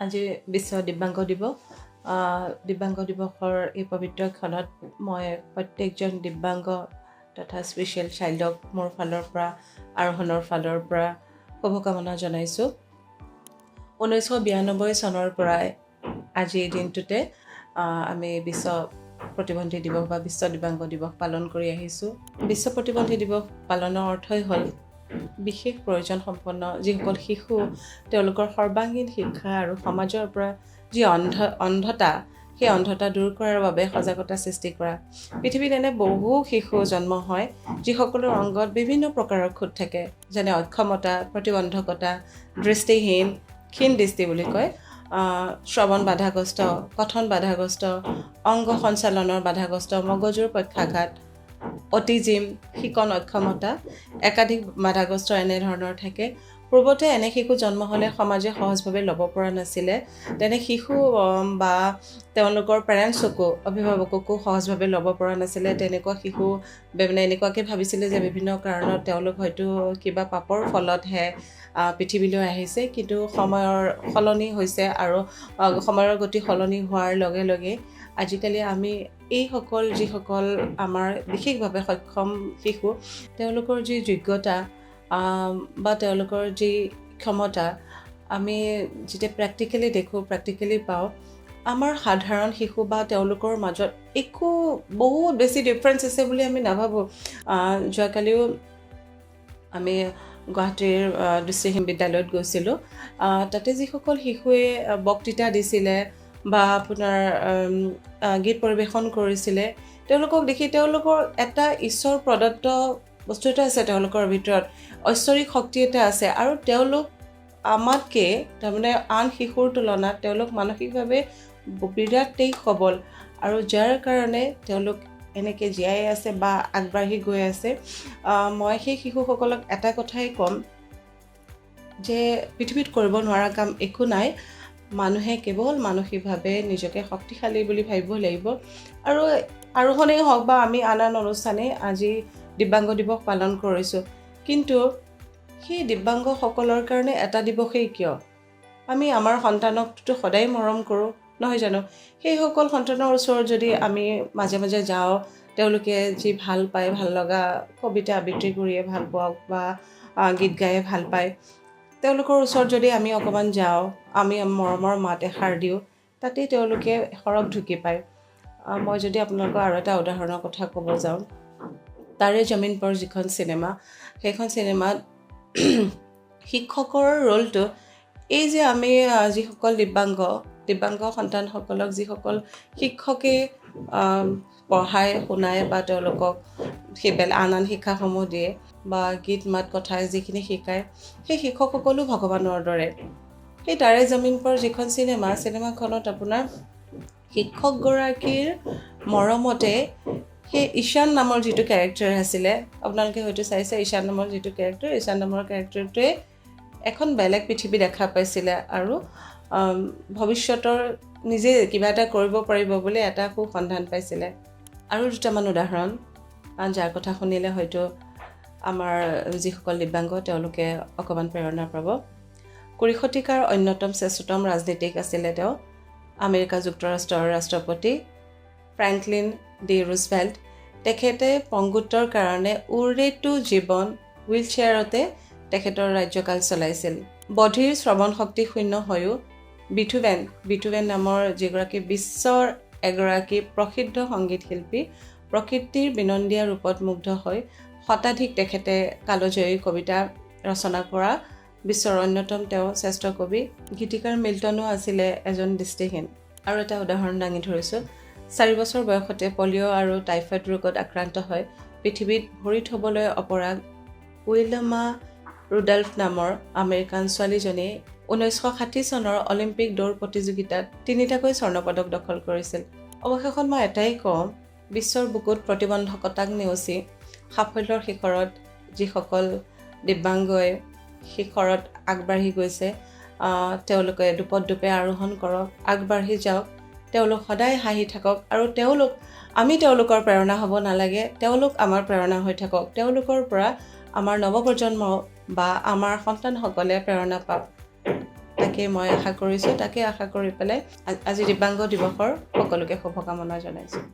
আজি বিশ্ব দিব্যাংগ দিৱস। দিব্যাংগ দিৱসৰ এই পবিত্ৰ ক্ষণত মই প্ৰত্যেকজন দিব্যাংগ তথা স্পেচিয়েল চাইল্ডক মোৰ ফালৰ পৰা, আৰোহণৰ ফালৰ পৰা শুভকামনা জনাইছোঁ। 1992 চনৰ পৰাই আজিৰ এই দিনটোতে আমি বিশ্ব প্ৰতিবন্ধী দিৱস বা বিশ্ব দিব্যাংগ দিৱস পালন কৰি আহিছোঁ। বিশ্ব প্ৰতিবন্ধী দিৱস পালনৰ অৰ্থই হ'ল বিশেষ প্ৰয়োজন সম্পন্ন যিসকল শিশু, তেওঁলোকৰ সৰ্বাংগীন শিক্ষা আৰু সমাজৰ পৰা যি অন্ধতা, সেই অন্ধতা দূৰ কৰাৰ বাবে সজাগতা সৃষ্টি কৰা। পৃথিৱীত এনে বহু শিশু জন্ম হয় যিসকলৰ অংগত বিভিন্ন প্ৰকাৰৰ খুঁত থাকে, যেনে অক্ষমতা, প্ৰতিবন্ধকতা, দৃষ্টিহীন, ক্ষীণ দৃষ্টি বুলি কয়, শ্ৰৱণ বাধাগ্ৰস্ত, কথন বাধাগ্ৰস্ত, অংগ সঞ্চালনৰ বাধাগ্ৰস্ত, মগজুৰ পক্ষাঘাত, অটিজিম, শিকন অক্ষমতা, একাধিক বাধাগ্ৰস্ত এনেধৰণৰ থাকে। পূৰ্বতে এনে শিশু জন্ম হ'লে সমাজে সহজভাৱে ল'ব পৰা নাছিলে। তেনে শিশু বা তেওঁলোকৰ পেৰেণ্টছকো, অভিভাৱককো সহজভাৱে ল'ব পৰা নাছিলে। তেনেকুৱা শিশু মানে এনেকুৱাকৈ ভাবিছিলে যে বিভিন্ন কাৰণত তেওঁলোক হয়তো কিবা পাপৰ ফলতহে পৃথিৱীলৈ আহিছে। কিন্তু সময়ৰ সলনি হৈছে আৰু সময়ৰ গতি সলনি হোৱাৰ লগে লগে আজিকালি আমি এইসকল যিসকল আমাৰ বিশেষভাৱে সক্ষম শিশু, তেওঁলোকৰ যি যোগ্যতা বা তেওঁলোকৰ যি ক্ষমতা আমি যেতিয়া প্ৰেক্টিকেলি দেখোঁ, প্ৰেক্টিকেলি পাওঁ, আমাৰ সাধাৰণ শিশু বা তেওঁলোকৰ মাজত একো বহুত বেছি ডিফাৰেঞ্চ আছে বুলি আমি নাভাবোঁ। যোৱাকালিও আমি গুৱাহাটীৰ দৃষ্টিহীন বিদ্যালয়ত গৈছিলোঁ। তাতে যিসকল শিশুৱে বক্তৃতা দিছিলে বা আপোনাৰ গীত পৰিৱেশন কৰিছিলে, তেওঁলোকক দেখি তেওঁলোকৰ এটা ঈশ্বৰ প্ৰদত্ত বস্তু এটা আছে, তেওঁলোকৰ ভিতৰত ঐশ্বৰিক শক্তি এটা আছে আৰু তেওঁলোক আমাতকৈ, তাৰমানে আন শিশুৰ তুলনাত তেওঁলোক মানসিকভাৱে বিৰাটেই সবল আৰু যাৰ কাৰণে তেওঁলোক এনেকৈ জীয়াই আছে বা আগবাঢ়ি গৈ আছে। মই সেই শিশুসকলক এটা কথাই ক'ম যে পৃথিৱীত কৰিব নোৱাৰা কাম একো নাই। মানুহে কেৱল মানসিকভাৱে নিজকে শক্তিশালী বুলি ভাবিব লাগিব। আৰু আৰোহণেই হওক বা আমি আন আন অনুষ্ঠানেই আজি দিব্যাংগ দিৱস পালন কৰিছোঁ, কিন্তু সেই দিব্যাংগসকলৰ কাৰণে এটা দিৱসেই কিয়? আমি আমাৰ সন্তানকতো সদায় মৰম কৰোঁ, নহয় জানো? সেইসকল সন্তানৰ ওচৰত যদি আমি মাজে মাজে যাওঁ, তেওঁলোকে যি ভাল পায়, ভাল লগা কবিতা আবৃত্তি কৰিয়ে ভাল পাওক বা গীত গায়ে ভাল পায়, তেওঁলোকৰ ওচৰত যদি আমি অকণমান যাওঁ, আমি মৰমৰ মাত এষাৰ দিওঁ, তাতেই তেওঁলোকে সৰগ ঢুকি পায়। মই যদি আপোনালোকক আৰু এটা উদাহৰণৰ কথা ক'ব যাওঁ, তাৰে জমিন পৰ যিখন চিনেমা, সেইখন চিনেমাত শিক্ষকৰ ৰোলটো এই যে আমি যিসকল দিব্যাংগ সন্তানসকলক যিসকল শিক্ষকে পঢ়ায় শুনায় বা তেওঁলোকক সেই আন আন শিক্ষাসমূহ দিয়ে বা গীত মাত কথা যিখিনি শিকায়, সেই শিক্ষকসকলো ভগৱানৰ দৰে। সেই তাৰে জমিন পৰ যিখন চিনেমা, চিনেমাখনত আপোনাৰ শিক্ষকগৰাকীৰ মৰমতে সেই ঈশান নামৰ যিটো কেৰেক্টাৰ আছিলে, আপোনালোকে হয়তো চাইছে, ঈশান নামৰ যিটো কেৰেক্টাৰ, ঈশান নামৰ কেৰেক্টাৰটোৱে এখন বেলেগ পৃথিৱী দেখা পাইছিলে আৰু ভৱিষ্যতৰ নিজে কিবা এটা কৰিব পাৰিব বুলি এটা সুসন্ধান পাইছিলে। আৰু দুটামান উদাহৰণ যাৰ কথা শুনিলে হয়তো আমাৰ যিসকল দিব্যাংগ তেওঁলোকে অকণমান প্ৰেৰণা পাব। 20 শতিকাৰ অন্যতম শ্ৰেষ্ঠতম ৰাজনীতিক আছিলে তেওঁ, আমেৰিকা যুক্তৰাষ্ট্ৰৰ ৰাষ্ট্ৰপতি ফ্ৰেংকলিন ডি ৰুজভেল্ট। তেখেতে পংগুত্বৰ কাৰণে ওৰেটো জীৱন হুইল চেয়াৰতে তেখেতৰ ৰাজ্যকাল চলাইছিল। বধিৰ শ্ৰৱণ শক্তি শূন্য হৈও বিথুবেন নামৰ যিগৰাকী বিশ্বৰ এগৰাকী প্ৰসিদ্ধ সংগীত শিল্পী, প্ৰকৃতিৰ বিনন্দীয়া ৰূপত মুগ্ধ হৈ শতাধিক তেখেতে কালজয়ী কবিতা ৰচনা কৰা বিশ্বৰ অন্যতম তেওঁ শ্ৰেষ্ঠ কবি। গীতিকাৰ মিল্টনো আছিলে এজন দৃষ্টিহীন। আৰু এটা উদাহৰণ দাঙি ধৰিছোঁ। 4 বছৰ বয়সতে পলিঅ' আৰু টাইফইড ৰোগত আক্ৰান্ত হৈ পৃথিৱীত ভৰি থ'বলৈ অপৰাগ উইলমা ৰুডল্ফ নামৰ আমেৰিকান ছোৱালীজনীয়ে 1960 চনৰ অলিম্পিক দৌৰ প্ৰতিযোগিতাত 3টাকৈ স্বৰ্ণপদক দখল কৰিছিল। অৱশেষত মই এটাই কওঁ, বিশ্বৰ বুকুত প্ৰতিবন্ধকতাক নেওচি সাফল্যৰ শিখৰত যিসকল দিব্যাংগই শিখৰত আগবাঢ়ি গৈছে, তেওঁলোকে দুপত দুপে আৰোহণ কৰক, আগবাঢ়ি যাওক, তেওঁলোক সদায় হাঁহি থাকক আৰু আমি তেওঁলোকৰ প্ৰেৰণা হ'ব নালাগে, তেওঁলোক আমাৰ প্ৰেৰণা হৈ থাকক। তেওঁলোকৰ পৰা আমাৰ নৱপ্ৰজন্ম বা আমাৰ সন্তানসকলে প্ৰেৰণা পাওক। তাকে মই আশা কৰিছোঁ। তাকে আশা কৰি পেলাই আজি দিব্যাংগ দিৱসৰ সকলোকে শুভকামনা জনাইছোঁ।